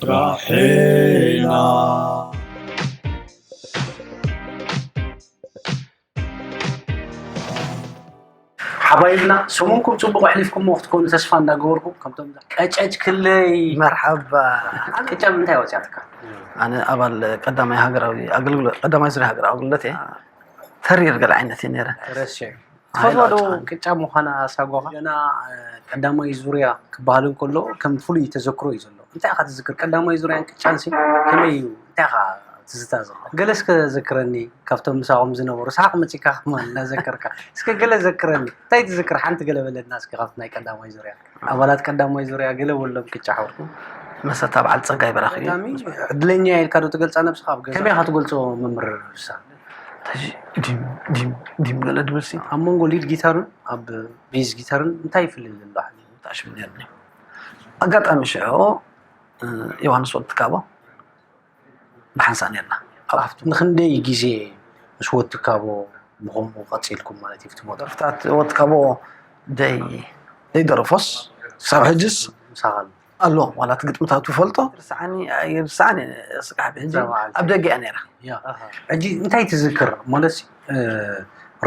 ራሒና። ሓባይብና፣ ሰሙንኩም ጽቡቕ ኣሕሊፍኩሞ ክትኮኑ ተስፋ እንዳገበርኩ፣ ከምቶም ቀጨጭ ክለይ። መርሓባ። ቅጫ ብምንታይ ወጽያትካ? ኣነ ኣባል ቀዳማይ ሃገራዊ ኣገልግሎት፣ ቀዳማይ ዙርያ ሃገራዊ ኣገልግሎት እየ። ተሪር ገለ ዓይነት እየ ነይረ። ተረሲዑ። ትፈትዋ ዶ ቅጫ ምዃና ሳጓኻ? ገና ቀዳማይ ዙርያ ክበሃል እንከሎ ከም ፍሉይ ተዘክሮ እዩ ዘሎ። እንታይ ኢኻ ትዝክር? ቀዳማይ ዙርያን ቅጫንሲ ከመይ እዩ? እንታይ ኢኻ ትዝታ ዘሎ? ገለ እስከ ዘክረኒ፣ ካብቶም ምሳኹም ዝነበሩ። ሰሓቕ መጺካ ከማን እናዘከርካ። እስከ ገለ ዘክረኒ። እንታይ ትዝክር? ሓንቲ ገለ በለና እስከ ካብቲ ናይ ቀዳማይ ዙርያ። ኣባላት ቀዳማይ ዙርያ ገለ በሎም ቅጫ ሓውርኩም። መሰታ በዓል ጸጋይ በራኺ እዩ። ኣጋጣሚ ዕድለኛ ኢልካ ዶ ትገልጻ ነብስኻ ኣብ ገዛ? ከመይ ኢኻ ትገልጾ መምህር ርሳ? ሕጂ ዲም፣ ዲም፣ ዲም ገለ ድብል ሲ። ኣብ መንጎ ሊድ ጊታርን ኣብ ቤዝ ጊታርን እንታይ ይፍልል ኣሎ? ብጣዕሚ ሽም ነርኒ። ኣጋጣሚ ሽዑ፣ እ፣ ዮሃንስ ወዲ ትካቦ ብሓንሳእ ነርና። ኣብ ሃፍቱ። ንኽንደይ ግዜ ምስ ወዲ ትካቦ ብኸምኡ ቀጺልኩም ማለት እዩ? ፍትሞ ደርፍታት ወዲ ትካቦ ደይ፣ ደይ ደረፎስ ክሳብ ሕጅስ ምሳኻ ኣሎ። ኣሎ። ዋላ እቲ ግጥምታቱ ፈልጦ፣ ርስዓኒ፣ ኣይርስዓኒ፣ ስጋሕ ብሕጂ ዘባዓል። ኣብ ደገ እያ ነይራ። ያ። ኣሃ። ሕጂ እንታይ ትዝክር? ማለት፣ እ፣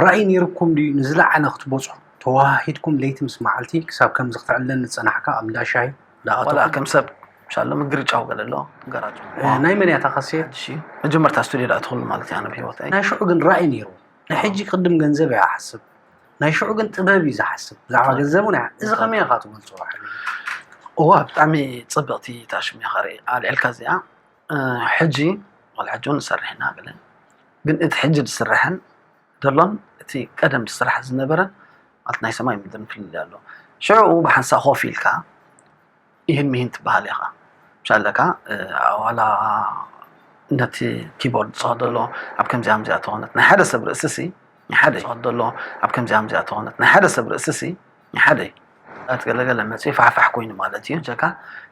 ራእይ ነይርኩም ድዩ ንዝለዓለ ክትበጽሑ? ተዋሃሂድኩም ለይቲ ምስ መዓልቲ ክሳብ ከምዚ ክትዕለን ዝጸናሕካ ኣብ እንዳ ሻሂ፣ እንዳ ዋላ ኣተኹም? ከም ሰብ፣ ምሻሎ ምግርጫው ገለ ኣሎ፣ ገራጭ። እ፣ ናይ መን እያ እታ ካሴት? ሓድሽ እዩ። መጀመርታ ስቱድዮ ደኣ ትኽሉ ማለት እያ፣ ኣነ ብህይወተይ። ናይ ሽዑ ግን ራእይ ነይሩ። ናይ ሕጂ ቅድም ገንዘብ እያ ሓስብ። ናይ ሽዑ ግን ጥበብ እዩ ዝሓስብ። ብዛዕባ ጥበብ። ገንዘብ እውን እያ። እዚ ጥበብ። ከመይ ኢኻ ትገልጾ? እዋ፣ ብጣዕሚ ጽብቕቲ እታ ሽም እያ፣ ኣልዒልካ እዚኣ። እ፣ ሕጂ፣ ዋላ ሕጂ እውን ንሰርሕ ኢና፣ ገለ። ግን እቲ ሕጂ ዝስራሕን ዘሎን፣ እቲ ቀደም ዝስራሕ ዝነበረን፣ ማለት ናይ ሰማይ ምድርን ፍልልይ ኣሎ። ሽዑ ብሓንሳእ ኮፍ ኢልካ፣ ይህን ምሂን ትበሃል ኢኻ። ምሻለካ፣ እ፣ ዋላ ነቲ ኪቦርድ ዝኸደሎ ኣብ ከምዚኣ ከምዚኣ ተኾነት፣ ናይ ሓደ ሰብ ርእሲ ሲ፣ ናይ ሓደ ዝኸደሎ ኣብ ከምዚኣ ከምዚኣ ተኾነት፣ ናይ ሓደ ሰብ ርእሲ ሲ፣ ናይ ሓደ እዩ። ኣት ገለገለ መጽኢ ፋሕፋሕ ኮይኑ ማለት እዩ። ጀካ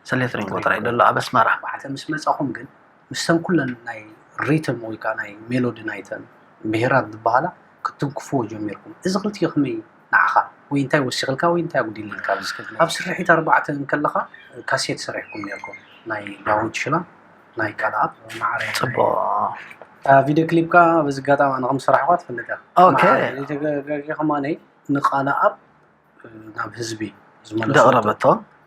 ሰሌት ሪንጎ ጥራይ ደሎ ኣብ ኣስመራ። ባዕተ ምስ መጻኹም ግን፣ ምስተን ኩለን ናይ ሪትም ወይ ከዓ ናይ ሜሎዲ ናይተን ብሄራት ዝበሃላ ክትትንክፍዎ ጀሚርኩም። እዚ ክልቲኡ ከመይ ንዓኻ? ወይ እንታይ ወሲኽልካ ወይ እንታይ ኣጉዲልልካ ኣብዚ ስክሪን? ኣብ ስርሒት ኣርባዕተ እንከለኻ ካሴት ሰሪሕኩም ነርኩም፣ ናይ ዳዊት ሽላ፣ ናይ ቃልኣብ። ማዕረ ጽቡቕ። እታ ቪድዮ ክሊፕ ከኣ በዚ ኣጋጣሚ ኣነ ከም ዝሰራሕኳ ትፈልጥ ኢኻ። ኦኬ። ማዕረ ዘይተጋግየ ከማነይ ንቃልኣብ ናብ ህዝቢ ዝመለሰቶ። ዘቕረበቶ።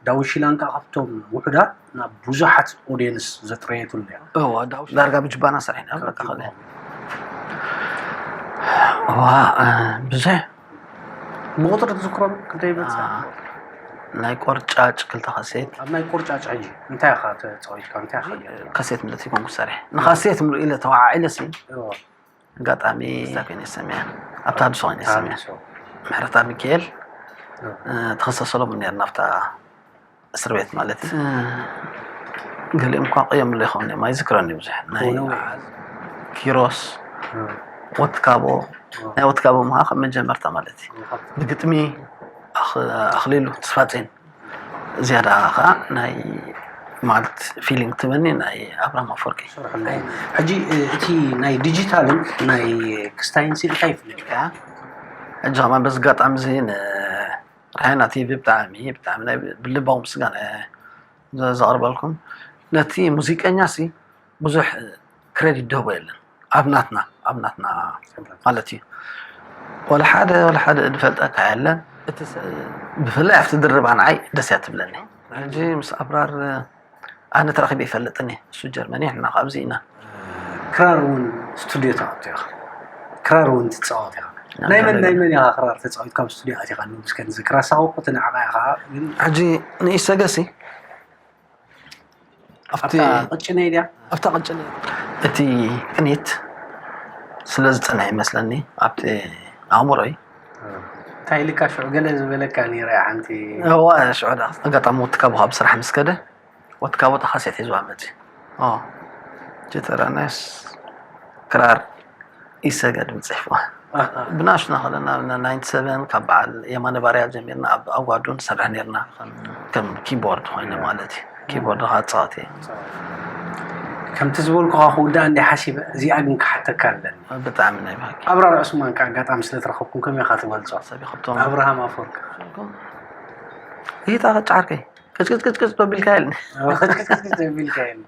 ዳዊት ሽላን ከኣ ካብቶም ውሑዳት ናብ ብዙሓት ኦድየንስ ዘጥረየትሉ እያ። እወ፣ ዳዊት ዳርጋ ብጅባና ሰሪሕና፣ ካብ በቃ፣ ኸለ። ጅባና። እዋ፣ እ፣ ብዙሕ። ብቑጽሪ ትዝክሮም ክንደይ ይበጽሕ? አ፣ ናይ ቆርጫጭ ክልተ ካሴት። ኣብ ናይ ቆርጫጭ ሕጂ እንታይ ኢኻ ተጻዊትካ? እንታይ ኢኻ ጌርካ? ካሴት ምልእቲ ኮንኩ ሰሪሕ። ንካሴት ምልእ ኢለ ተዋዓዒለ ሲ። እወ። ኣጋጣሚ እዛ ኮይነ ሰሚዐ። ኣብ ተሃድሶ ኮይነ ሰሚዐ። ተሃድሶ። ምሕረተኣብ ሚካኤል፣ እ። እ፣ ተኸሰ ሰሎሞን ነይርና ኣብታ እስር ቤት ማለት። እ፣ ገሊኦም እኳ ቅየምሉ ይኸውን እዮም፣ ኣይዝክሮን እዩ ብዙሕ። ናይ እውነ ወይ? ኪሮስ፣ እ። ወትካቦ፣ እ። ናይ ወትካቦ ምሃ ከም መጀመርታ ማለት እዩ። እ። ብግጥሚ ኣኽ-፣ ኣኽሊሉ ተስፋጼን። ዝያዳ ኸዓ ናይ ማለት ፊሊንግ ትበኒ ናይ ኣብርሃም ኣፈወርቂ። ሰርሐሉ። ሕጂ፣ እ፣ እቲ ናይ ዲጂታልን ናይ ክስታይን ሲ እንታይ ይፍለጥ? ያ፣ ሕጂ ኸማን በዚ ኣጋጣሚ እዚ ንራሄና ቲቪ ብጣዕሚ፣ ብጣዕሚ ናይ ብልባዊ ምስጋና እየ ዘ-፣ ዘቕርበልኩም። ነቲ ሙዚቀኛ ሲ ብዙሕ ክሬዲት ደህቦ የለን። ኣብ ናትና፣ ኣብ ናትና ማለት እዩ። ወላ ሓደ፣ ወላ ሓደ ዝፈልጠካ የለን። እቲ ሰ-፣ ብፍላይ ኣብቲ ድርባ ንዓይ ደስ እያ ትብለኒ። ሕጂ ምስ ኣብራር ኣነ ተራኺበ ይፈልጥኒ። እሱ ጀርመን እዩ፣ ንሕና ካብዚ ኢና። ክራር እውን ስቱድዮ ተኣቱ ኢኻ። ክራር እውን ትጻወት ኢኻ። ናይ መን፣ ናይ መን ኢኻ ክራር ተጻዊት ካብ ስቱድዮ ኣቲኻ? ንስከ ንዝክራ ሳውቁ ትንዕቓ ኢኻ፣ ግን ሕጂ ንኢሰገሲ ኣብቲ ኣብታ ቅጭነይ ድያ? ኣብታ ቅጭነይ። እቲ ቅኒት ስለ ዝጸንሐ ይመስለኒ ኣብቲ ኣእምሮይ። እንታይ ኢልካ ሽዑ ገለ ዝበለካ ነይረ ሓንቲ? እዋ፣ ሽዑ ደኣ ኣጋጣሚ ወትካቦ ካብ ስራሕ ምስ ከደ፣ ወትካቦ እታ ካሴት ሒዝዋ መጺ። ኦ፣ ጀተራናስ ክራር ኢሰገድ ምጽሕፍዋ። ኣሃ። ብናሽና ከለና፣ ን-፣ ናይንቲ ሰቨን ካብ በዓል የማነ ባርያ ጀሚርና ኣብ ኣዋዱን ሰርሕ ነርና። ከም፣ ከም ኪቦርድ ኮይነ ማለት እዩ። ኪቦርድ ከዓ ጻወት እየ። ከምቲ ዝበልኩኻ ክውዳእ እንዲ ሓሲበ፣ እዚኣ ግን ክሓተካ ኣለኒ። ብጣዕሚ ናይ ባህጊ። ኣብራር ዑስማን ከዓ ኣጋጣሚ ስለ ትረኸብኩም ከመይ ኢኻ ትገልጾ? ሰብ ይኸብቶም። ኣብርሃም ኣፈወርቂ። ይታ ጫርከይ። ቅጭቅጭቅጭቅጭ ተቢልካ የለን። ክትክትክት ቢልካ የለ።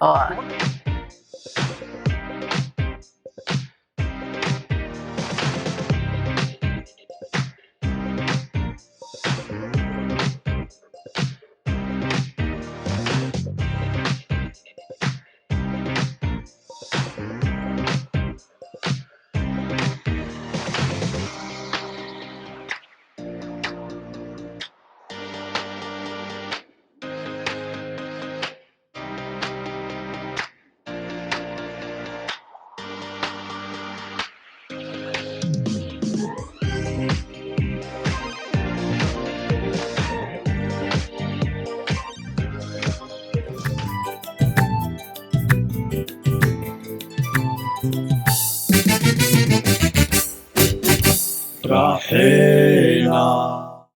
ራሕና